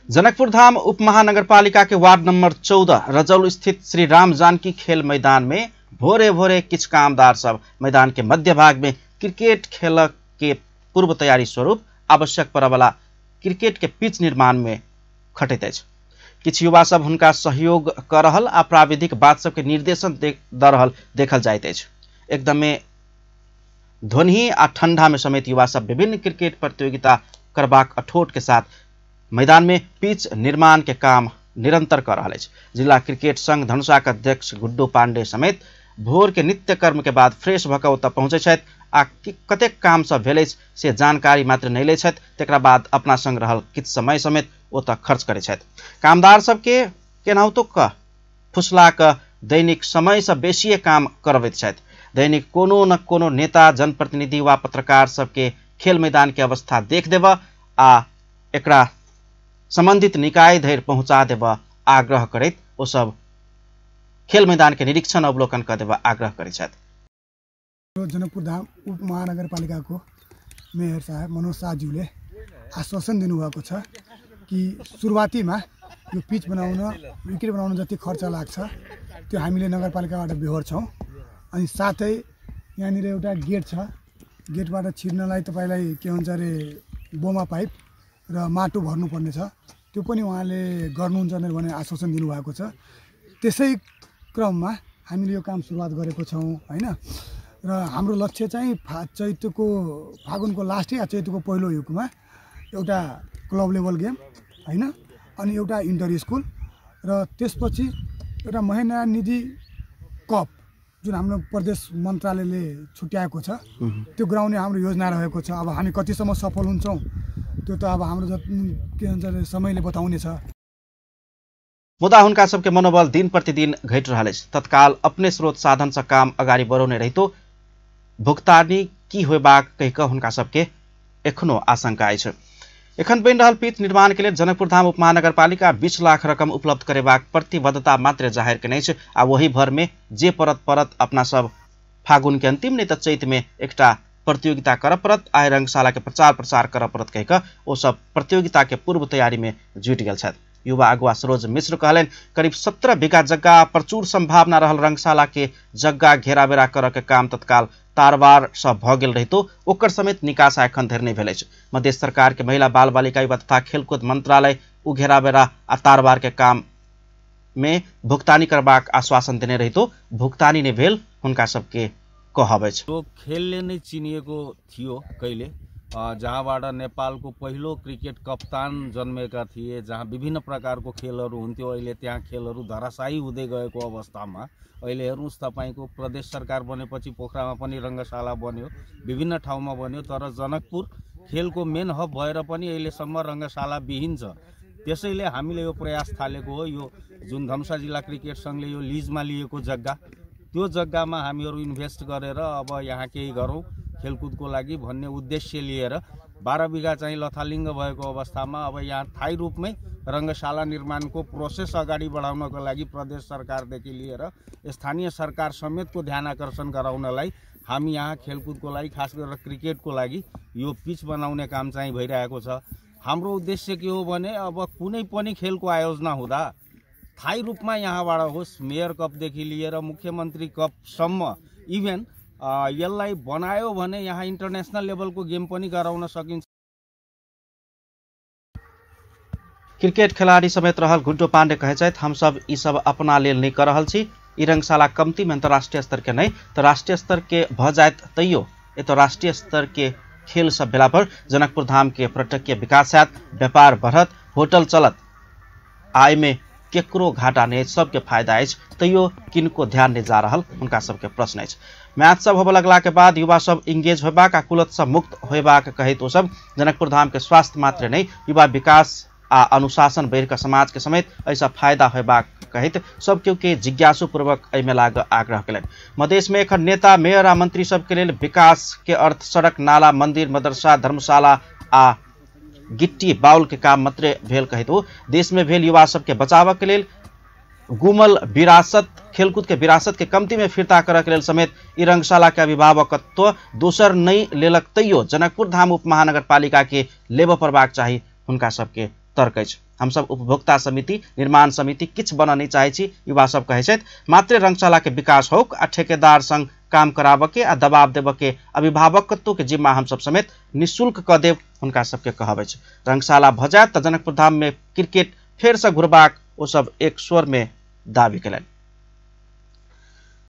जनकपुर धाम उप महानगरपालिका के वार्ड नंबर 14 रजौल स्थित श्री राम जानकी खेल मैदान में भोरे भोरे किछु कामदार सब मैदान के मध्य भाग में क्रिकेट खेल के पूर्व तैयारी स्वरूप आवश्यक पड़े क्रिकेट के पिच निर्माण में खटैत अछि। किछु युवा सब हुनका सहयोग कर रहल आ प्राविधिक बात सबके निर्देशन द रहल देखल जाइत अछि। एकदमे ध्वनि आ ठंडा में समेत युवा सब विभिन्न क्रिकेट प्रतियोगिता करबाक अठोट के साथ मैदान में पिच निर्माण के काम निरंतर कर रहल अछि। जिला क्रिकेट संघ धनुषा के अध्यक्ष गुड्डू पांडे समेत भोर के नित्य कर्म के बाद फ्रेश भऽ कऽ ओतऽ पहुँचै छथि आ कतेक काम सब भेल अछि से जानकारी मात्र नहि लै छथि, तकरा बाद अपना संग रहल किछु समय समेत ओतऽ खर्च करै छथि। कामदार सबके केनाहुतो कऽ फुसला कऽ दैनिक समयसँ बेसिए काम करबैत छथि। दैनिक कोनो न कोनो नेता, जनप्रतिनिधि वा पत्रकार सबके खेल मैदान के अवस्था देख देबऽ आ एकरा संबंधित निकाय धरि पहुँचा देबऽ आग्रह करैत ओ सब खेल मैदान के निरीक्षण अवलोकन कर देबऽ आग्रह करै छथि। जनकपुर धाम उप महानगरपालिकाको मेयर साहब मनोज शाहज्यूले आश्वासन दिनुभएको छ कि सुरुवातीमा यो पिच बनाउन, विकेट बनाउन जति खर्च लाग्छ त्यो हामीले नगरपालिकाबाट बेहोर्छौँ। अनि साथै यहाँनिर एउटा गेट छ, गेटबाट छिर्नलाई तपाईँलाई के भन्छ अरे बोमा पाइप र माटो भर्नुपर्ने छ, त्यो पनि उहाँले गर्नुहुन्छ भनेर आश्वासन दिनुभएको छ। त्यसै क्रममा हामीले यो काम सुरुवात गरेको छौँ होइन। र हाम्रो लक्ष्य चाहिँ चैतको फागुनको लास्ट या चैतको पहिलो युगमा एउटा क्लब लेभल गेम होइन, अनि एउटा इन्टर स्कुल र त्यसपछि एउटा महेन्द्र निधि कप जुन हाम्रो प्रदेश मन्त्रालयले छुट्याएको छ त्यो गराउने हाम्रो योजना रहेको छ। अब हामी कतिसम्म सफल हुन्छौँ त्यो त अब हाम्रो के भन्छ समयले बताउने छ। मुदा हुनका सबके मनोबल दिन प्रतिदिन घटि रहल अछि। तत्काल अपने स्रोत साधन से काम अगाडि बढाउने रहितो भुगतानी की होयबाक कहि कऽ हुनका सबके एखनो आशंका अछि। एखन बनि रहल पिच निर्माण के लेल जनकपुर धाम उप महानगरपालिका 20 लाख रकम उपलब्ध करेबाक प्रतिबद्धता मात्र जाहिर केने अछि आ वही भर में जे परत परत अपना सब फागुन के अंतिम नहीं तऽ चैत में एकटा प्रतियोगिता करऽ पड़त आ रंगशाला के प्रचार प्रसार करऽ पड़त कहि कऽ ओ सब प्रतियोगिता के पूर्व तैयारी में जुटि गेल छथि। युवा अगुवा सरोज मिश्र कहलनि करीब 17 बीघा जग्गा प्रचुर संभावना रहल रंगशाला के जग्गा घेराबेरा करऽ के काम तत्काल तारबार सब भऽ गेल रहितो ओकर समेत निकासा एखन धरि नहि भेल अछि। मध्य सरकार के महिला बाल बालिका युवा तथा खेलकूद मंत्रालय उ घेराबेरा आ तारबार के काम में भुगतानी करबाक आश्वासन देने रहितो भुगतानी नहि भेल हुनका सबके कहब अछि। यो खेलले नै चिनिएको थियो कहिले, जहाँबाट नेपालको पहिलो क्रिकेट कप्तान जन्मेका थिए, जहाँ विभिन्न प्रकारको खेलहरू हुन्थ्यो, अहिले त्यहाँ खेलहरू धराशायी हुँदै गएको अवस्थामा अहिले हेर्नुहोस् तपाईँको प्रदेश सरकार बनेपछि पोखरामा पनि रङ्गशाला बन्यो, विभिन्न ठाउँमा बन्यो, तर जनकपुर खेलको मेन हब भएर पनि अहिलेसम्म रङ्गशाला विहीन छ। त्यसैले हामीले यो प्रयास थालेको हो। यो जुन धनुषा जिल्ला क्रिकेट सङ्घले यो लिजमा लिएको जग्गा, त्यो जग्गामा हामीहरू इन्भेस्ट गरेर अब यहाँ केही गरौँ खेलकुदको लागि भन्ने उद्देश्य लिएर 12 बिघा चाहिँ लथालिङ्ग भएको अवस्थामा अब यहाँ थायी रूपमै रङ्गशाला निर्माणको प्रोसेस अगाडि बढाउनको लागि प्रदेश सरकारदेखि लिएर स्थानीय सरकार समेतको ध्यान आकर्षण गराउनलाई हामी यहाँ खेलकुदको लागि खास गरेर क्रिकेटको लागि यो पिच बनाउने काम चाहिँ भइरहेको छ। हाम्रो उद्देश्य के हो भने अब कुनै पनि खेलको आयोजना हुँदा थायी रूपमा यहाँबाट होस्, मेयर कपदेखि लिएर मुख्यमन्त्री कपसम्म इभेन यसलाई बनायो भने यहाँ इन्टरनेसनल लेभलको गेम पनि गराउन सकिन्छ। क्रिकेट खेलाड़ी समेत रहल गुड्डो पांडे कहै छथि हम सब ई सब अपना लेल नहि कऽ रहल छी, ई रंगशाला कमती में अंतर्राष्ट्रीय स्तर के नहीं तऽ राष्ट्रीय स्तर के भऽ जायत तैयो एतऽ राष्ट्रीय स्तर के खेल सब भेला पर जनकपुर धाम के पर्यटकीय विकास हैत, व्यापार बढ़त, होटल चलत, आ एहिमे केकरो घाटा नहि, सबके फायदा अछि, तैयो किनको ध्यान नहि जा रहल हुनका सबके प्रश्न अछि। मैच सब होबऽ लगला के बाद युवा सब इंगेज होयबाक आ कुलत से मुक्त होयबाक कहैत ओ सब जनकपुर धाम के स्वास्थ्य मात्र नहि युवा विकास आ अनुशासन बढ़ि कऽ समाज के समेत एहिसँ फायदा होयबाक कहैत सब केओ के जिज्ञासु पूर्वक एहिमे लागऽ आग्रह केलनि। मधेश में एखन नेता, मेयर आ मंत्री सबके लेल विकास के अर्थ सड़क, नाला, मंदिर, मदरसा, धर्मशाला आ गिट्टी बाउल के काम मात्रे भेल कहैत ओ देश में भेल युवा सबके बचावऽ के लेल गुमल विरासत, खेलकूद के विरासत के कमती में फिर्ता करऽ के लेल समेत ई रंगशाला के अभिभावकत्व दोसर नहि लेलक तैयो जनकपुर धाम उप महानगरपालिका के लेबऽ पड़बाक चाही हुनका सबके तर्क अछि। हमसब उपभोक्ता समिति, निर्माण समिति किछु बनऽ नहि चाहै छी, युवा सब कहै छथि। मात्रे रंगशाला के विकास होक आ ठेकेदार संग काम कराबऽ के आ दबाव देबऽ के अभिभावकत्व के जिम्मा हमसब समेत निःशुल्क कऽ देब हुनका सबके कहब अछि। रंगशाला भऽ जायत तऽ जनकपुर धाम में क्रिकेट फेरसँ घुरबाक ओ सब एक स्वर में दावी कयलनि।